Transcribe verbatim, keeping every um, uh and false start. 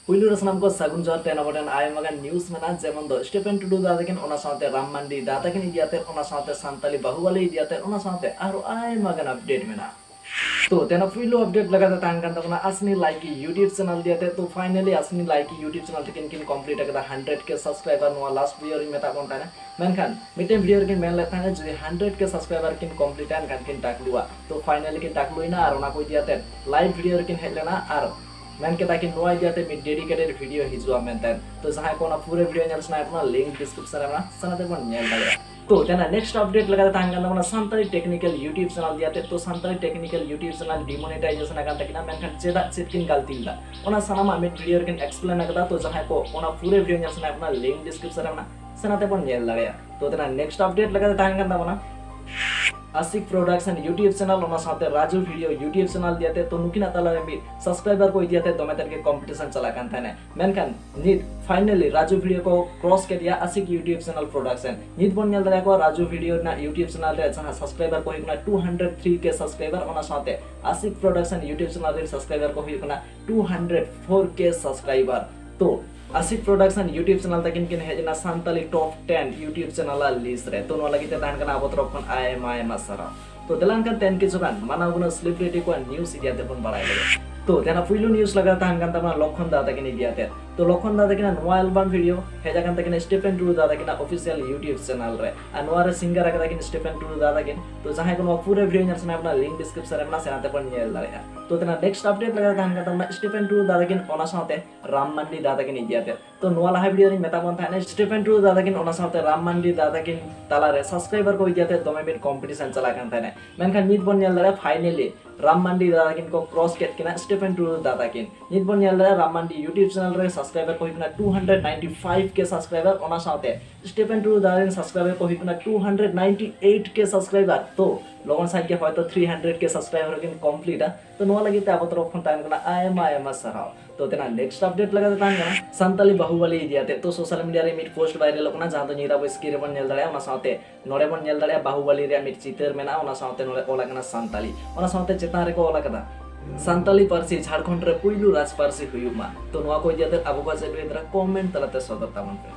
ᱯᱩᱭᱞᱩ ᱨᱮ ᱥᱟᱱᱟᱢ ᱠᱚ ᱥᱟᱹᱜᱩᱱ ᱡᱚᱦᱟᱨ᱾ ᱛᱮᱦᱮᱧ ᱟᱵᱚ ᱴᱷᱮᱱ ᱟᱭᱢᱟ ᱜᱟᱱ news ᱢᱮᱱᱟᱜᱼᱟ, ᱡᱮᱢᱚᱱ ᱫᱚ ᱥᱴᱤᱯᱷᱮᱱ ᱴᱩᱰᱩ ᱫᱟᱫᱟ ᱛᱟᱹᱠᱤᱱ, ᱚᱱᱟ ᱥᱟᱶᱛᱮ ᱨᱟᱢ ᱢᱟᱱᱰᱤ ᱫᱟᱫᱟ ᱛᱟᱹᱠᱤᱱ ᱤᱫᱤ ᱟᱛᱮ, ᱚᱱᱟ ᱥᱟᱶᱛᱮ ᱥᱟᱱᱛᱟᱞᱤ ᱵᱟᱦᱩᱵᱟᱞᱤ ᱤᱫᱤ ᱟᱛᱮ, ᱚᱱᱟ ᱥᱟᱶᱛᱮ ᱟᱨᱦᱚᱸ ᱟᱭᱢᱟ ᱜᱟᱱ update ᱢᱮᱱᱟᱜᱼᱟ᱾ ᱛᱚ ᱛᱮᱦᱮᱧ ᱯᱩᱭᱞᱩ update ᱞᱮᱠᱟᱛᱮ ᱛᱟᱦᱮᱱ ᱠᱟᱱ ᱛᱟᱵᱚᱱᱟ ᱟᱥᱱᱤ ᱞᱟᱭᱠᱤ YouTube channel ᱤᱫᱤ ᱟᱛᱮ᱾ ᱛᱚ finally ᱟᱥᱱᱤ ᱞᱟᱭᱠᱤ YouTube channel ᱛᱟᱹᱠᱤᱱ ᱠᱤᱱ complete ᱟᱠᱟᱫᱟ hundred K subscriber᱾ ᱱᱚᱣᱟ last video ᱨᱤᱧ ᱢᱮᱛᱟᱜ ᱵᱚᱱ ᱛᱟᱦᱮᱱᱟ, ᱢᱮᱱᱠᱷᱟᱱ ᱢᱤᱫᱴᱮᱱ video ᱨᱮᱠᱤᱱ ᱢᱮᱱ ᱞᱮᱫ ᱛᱟᱦᱮᱱᱟ ᱡᱩᱫᱤ hundred K subscriber ᱠᱤᱱ complete ᱮᱱᱠᱷᱟᱱ ᱠᱤᱱ ᱴᱟᱠᱞᱩᱜᱼᱟ᱾ ᱛᱚ finally ᱠᱤᱱ ᱴᱟᱠᱞᱩᱭᱮᱱᱟ ᱟᱨ ᱚᱱᱟ ᱠᱚ ᱤᱫᱤ ᱟᱛᱮ live video ᱨᱮᱠᱤᱱ ᱦᱮᱡ ᱞᱮᱱᱟ ᱟᱨ ᱢᱮᱱ ᱠᱮᱫᱟ ᱠᱤᱱ ᱱᱚᱣᱟ ᱤᱫᱤ ᱟᱛᱮ ᱢᱤᱫ dedicated video ᱦᱤᱡᱩᱜᱼᱟ ᱢᱮᱱᱛᱮ᱾ ᱛᱚ ᱡᱟᱦᱟᱸᱭ ᱠᱚ ᱚᱱᱟ ᱯᱩᱨᱟᱹ video ᱧᱮᱞ ᱥᱟᱱᱟᱭᱮᱫ ᱵᱚᱱᱟ, link description ᱨᱮ ᱢᱮᱱᱟᱜᱼᱟ, ᱥᱟᱱᱟᱢ ᱛᱮᱵᱚᱱ ᱧᱮᱞ ᱫᱟᱲᱮᱭᱟᱜᱼᱟ᱾ ᱛᱚ ᱛᱮᱦᱮᱧ next update ᱞᱮᱠᱟᱛᱮ ᱛᱟᱦᱮᱱ ᱠᱟᱱ ᱛᱟᱵᱚᱱᱟ ᱥᱟᱱᱛᱟᱲᱤ technical YouTube channel ᱤᱫᱤ ᱟᱛᱮ᱾ ᱛᱚ Santali technical YouTube channel demonetization ᱟᱠᱟᱱ ᱛᱟᱹᱠᱤᱱᱟ, ᱢᱮᱱᱠᱷᱟᱱ ᱪᱮᱫᱟᱜ ᱪᱮᱫ ᱠᱤᱱ ᱜᱟᱞᱛᱤ ᱞᱮᱫᱟ, ᱚᱱᱟ ᱥᱟᱱᱟᱢᱟᱜ ᱢᱤᱫ video ᱨᱮᱠᱤᱱ explain ᱟᱠᱟᱫᱟ᱾ ᱛᱚ ᱡᱟᱦᱟᱸᱭ ᱠᱚ ᱚᱱᱟ ᱯᱩᱨᱟᱹ video ᱧᱮᱞ ᱥᱟᱱᱟᱭᱮᱫ ᱵᱚᱱᱟ, link description ᱨᱮ ᱢᱮᱱᱟᱜᱼᱟ, ᱥᱟᱱᱟᱢ ᱛᱮᱵᱚᱱ ᱧᱮᱞ ᱫᱟᱲᱮᱭᱟᱜᱼᱟ᱾ ᱛᱚ ᱛᱮᱦᱮᱧ next update ᱞᱮᱠᱟᱛᱮ ᱛᱟᱦᱮᱱ ᱠᱟᱱ ᱛᱟᱵᱚᱱᱟ ᱟᱥᱤᱠ Production YouTube channel, ᱚᱱᱟ ᱥᱟᱶᱛᱮ ᱨᱟᱡᱩ Video YouTube channel ᱤᱫᱤ ᱟᱛᱮ᱾ ᱛᱚ ᱱᱩᱠᱤᱱᱟᱜ ᱛᱟᱞᱟᱨᱮ ᱢᱤᱫ subscriber ᱠᱚ ᱤᱫᱤ ᱟᱛᱮ ᱫᱚᱢᱮ ᱛᱮᱫ ᱜᱮ competition ᱪᱟᱞᱟᱜ ᱠᱟᱱ ᱛᱟᱦᱮᱱᱟ, ᱢᱮᱱᱠᱷᱟᱱ ᱱᱤᱛ finally ᱨᱟᱡᱩ Video ᱠᱚ cross ᱠᱮᱫᱮᱭᱟ ᱟᱥᱤᱠ YouTube channel Production᱾ ᱱᱤᱛ ᱵᱚᱱ ᱧᱮᱞ ᱫᱟᱲᱮᱭᱟᱠᱚᱣᱟ ᱨᱟᱡᱩ Video ᱨᱮᱱᱟᱜ YouTube channel ᱨᱮ ᱡᱟᱦᱟᱸ subscriber ᱠᱚ ᱦᱩᱭᱩᱜ ᱠᱟᱱᱟ two hundred three K subscriber, ᱚᱱᱟ ᱥᱟᱶᱛᱮ ᱟᱥᱤᱠ Production YouTube channel ᱨᱮᱱ subscriber ᱠᱚ ᱦᱩᱭᱩᱜ ᱠᱟᱱᱟ two hundred four K subscriber᱾ ᱛᱚ ᱟᱥᱤᱠ Production YouTube channel ᱛᱟᱹᱠᱤᱱ ᱠᱤᱱ ᱦᱮᱡ ᱮᱱᱟ Santali top ten YouTube channel list ᱨᱮ᱾ ᱛᱚ ᱱᱚᱣᱟ ᱞᱟᱹᱜᱤᱫ ᱛᱮ ᱛᱟᱦᱮᱱ ᱠᱟᱱᱟ ᱟᱵᱚ ᱛᱚᱨᱚᱯ ᱠᱷᱚᱱ ᱟᱭᱢᱟ ᱟᱭᱢᱟ ᱥᱟᱨᱦᱟᱣ᱾ ᱛᱚ ᱫᱮᱞᱟ ᱮᱱᱠᱷᱟᱱ ᱛᱮᱦᱮᱧ ᱠᱤᱪᱷᱩ ᱜᱟᱱ ᱢᱟᱱᱟᱣ ᱜᱩᱱᱟᱹᱣ celebrity ᱠᱚᱣᱟᱜ news ᱤᱫᱤ ᱟᱛᱮ ᱵᱚᱱ ᱵᱟᱲᱟᱭ ᱞᱮᱜᱮ᱾ ᱛᱚ ᱛᱮᱦᱮᱧ ᱯᱩᱭᱞᱩ news ᱞᱮᱠᱟ ᱛᱟᱦᱮᱱ ᱠᱟᱱ ᱛᱟᱵᱚᱱᱟ ᱞᱚᱠᱷᱚᱱ ᱫᱟᱫᱟ ᱛᱟᱹᱠᱤᱱ ᱤᱫᱤ ᱟᱛᱮ᱾ ᱛᱚ ᱞᱚᱠᱷᱚᱱ ᱫᱟᱫᱟ ᱛᱟᱹᱠᱤᱱᱟᱜ ᱱᱚᱣᱟ album video ᱦᱮᱡ ᱟᱠᱟᱱ ᱛᱟᱹᱠᱤᱱᱟ ᱥᱴᱤᱯᱷᱮᱱ ᱴᱩᱰᱩ ᱫᱟᱫᱟ ᱛᱟᱹᱠᱤᱱᱟᱜ official YouTube channel ᱨᱮ, ᱟᱨ ᱱᱚᱣᱟ ᱨᱮ singer ᱟᱠᱟᱫᱟ ᱠᱤᱱ ᱥᱴᱤᱯᱷᱮᱱ ᱴᱩᱰᱩ ᱫᱟᱫᱟ ᱛᱟᱹᱠᱤᱱ᱾ ᱛᱚ ᱡᱟᱦᱟᱸᱭ ᱠᱚ ᱱᱚᱣᱟ ᱯᱩᱨᱟᱹ video ᱧᱮᱞ ᱥᱟᱱᱟᱭᱮᱫ ᱵᱚᱱᱟ, link description ᱨᱮ ᱢᱮᱱᱟᱜᱼᱟ, ᱥᱮᱱ ᱟᱛᱮ ᱵᱚᱱ ᱧᱮᱞ ᱫᱟᱲᱮᱭᱟᱜᱼᱟ᱾ ᱛᱚ ᱛᱮᱦᱮᱧ next update ᱞᱮᱠᱟ ᱛᱟᱦᱮᱱ ᱠᱟᱱ ᱛᱟᱵᱚᱱᱟ ᱥᱴᱤᱯᱷᱮᱱ ᱴᱩᱰᱩ ᱫᱟᱫᱟ ᱛᱟᱹᱠᱤᱱ, ᱚᱱᱟ ᱥᱟᱶᱛᱮ ᱨᱟᱢ ᱢᱟᱱᱰᱤ ᱫᱟᱫᱟ ᱛᱟᱹᱠᱤᱱ ᱤᱫᱤ ᱟᱛᱮ᱾ ᱛᱚ ᱱᱚᱣᱟ ᱞᱟᱦᱟ video ᱨᱤᱧ ᱢᱮᱛᱟᱜ ᱵᱚᱱ ᱛᱟᱦᱮᱸᱱᱟ ᱥᱴᱤᱯᱷᱮᱱ ᱴᱩᱰᱩ ᱫᱟᱫᱟ ᱛᱟᱹᱠᱤᱱ, ᱚᱱᱟ ᱥᱟᱶᱛᱮ ᱨᱟᱢ ᱢᱟᱱᱰᱤ ᱫᱟᱫᱟ ᱛᱟᱹᱠᱤᱱ ᱛᱟᱞᱟᱨᱮ subscriber ᱠᱚ ᱤᱫᱤ ᱟᱛᱮ ᱫᱚᱢᱮ ᱢᱤᱫ competition ᱪᱟᱞᱟᱜ ᱠᱟᱱ ᱛᱟᱦᱮᱸᱱᱟ᱾ ᱢᱮᱱᱠᱷᱟᱱ ᱱᱤᱛ ᱵᱚᱱ ᱧᱮᱞ ᱫᱟᱲᱮᱭᱟᱜᱼᱟ finally ᱨᱟᱢ ᱢᱟᱱᱰᱤ ᱫᱟᱫᱟ ᱛᱟᱹᱠᱤᱱ ᱠᱚ cross ᱠᱮᱫ ᱠᱤᱱᱟ ᱥᱴᱤᱯᱷᱮᱱ ᱴᱩᱰᱩ ᱫᱟᱫᱟ ᱛᱟᱹᱠᱤᱱ᱾ ᱱᱤᱛ ᱵᱚᱱ ᱧᱮᱞ ᱫᱟᱲᱮᱭᱟᱜᱼᱟ ᱨᱟᱢ ᱢᱟᱱᱰᱤ YouTube channel ᱨᱮ subscriber ᱠᱚ ᱦᱩᱭᱩᱜ ᱠᱟᱱᱟ two hundred ninety five K subscriber, ᱚᱱᱟ ᱥᱟᱶᱛᱮ ᱥᱴᱤᱯᱷᱮᱱ ᱴᱩᱰᱩ ᱫᱟᱫᱟ ᱨᱮᱱ subscriber ᱠᱚ ᱦᱩᱭᱩᱜ ᱠᱟᱱᱟ two hundred ninety eight K subscriber᱾ ᱛᱚ ᱞᱚᱜᱚᱱ ᱥᱟᱺᱦᱤᱡ ᱜᱮ ᱦᱚᱭᱛᱚ three hundred K subscriber ᱠᱤᱱ completeᱟ᱾ ᱛᱚ ᱱᱚᱣᱟ ᱞᱟᱹᱜᱤᱫ ᱛᱮ ᱟᱵᱚ ᱛᱚᱨᱚᱯ ᱠᱷᱚᱱ ᱛᱟᱦᱮᱱ ᱠᱟᱱᱟ ᱟᱭᱢᱟ ᱟᱭᱢᱟ ᱥᱟᱨᱦᱟᱣ᱾ ᱛᱚ ᱛᱮᱱᱟᱜ next update ᱞᱮᱠᱟᱛᱮ ᱛᱟᱦᱮᱱ ᱠᱟᱱᱟ ᱥᱟᱱᱛᱟᱞᱤ ᱵᱟᱦᱩᱵᱟᱞᱤ ᱤᱫᱤ ᱟᱛᱮ᱾ ᱛᱚ social media ᱨᱮ ᱢᱤᱫ post viral ᱚᱜ ᱠᱟᱱᱟ, ᱡᱟᱦᱟᱸ ᱫᱚ ᱱᱤᱛ ᱟᱵᱚ screen ᱨᱮᱵᱚᱱ ᱧᱮᱞ ᱫᱟᱲᱮᱭᱟᱜᱼᱟ, ᱚᱱᱟ ᱥᱟᱶᱛᱮ ᱱᱚᱰᱮ ᱵᱚᱱ ᱧᱮᱞ ᱫᱟᱲᱮᱭᱟᱜᱼᱟ ᱵᱟᱦᱩᱵᱟᱞᱤ ᱨᱮᱭᱟᱜ ᱢᱤᱫ ᱪᱤᱛᱟᱹᱨ ᱢᱮᱱᱟᱜᱼᱟ, ᱚᱱᱟ ᱥᱟᱶᱛᱮ ᱱᱚᱰᱮ ᱚᱞ ᱟᱠᱟᱱᱟ ᱥᱟᱱᱛᱟᱞᱤ, ᱚᱱᱟ ᱥᱟᱶᱛᱮ ᱪᱮᱛᱟᱱ ᱨᱮᱠᱚ ᱚᱞ ᱟᱠᱟᱫᱟ ᱥᱟᱱᱛᱟᱞᱤ ᱯᱟᱹᱨᱥᱤ ᱡᱷᱟᱲᱠᱷᱚᱸᱰ ᱨᱮ ᱯᱩᱭᱞᱩ ᱨᱟᱡᱽ ᱯᱟᱹᱨᱥᱤ ᱦᱩᱭᱩᱜ ᱢᱟ᱾ ᱛᱚ ᱱᱚᱣᱟ ᱠᱚ ᱤᱫᱤ ᱠᱟᱛᱮ ᱟᱵᱚ ᱠᱚᱣᱟᱜ ᱪᱮᱫ ᱵᱮᱱ ᱠᱚᱢᱮᱱᱴ ᱛᱟᱞᱟᱛᱮ ᱥᱚᱫᱚᱨ ᱛᱟᱵᱚᱱ ᱯᱮ᱾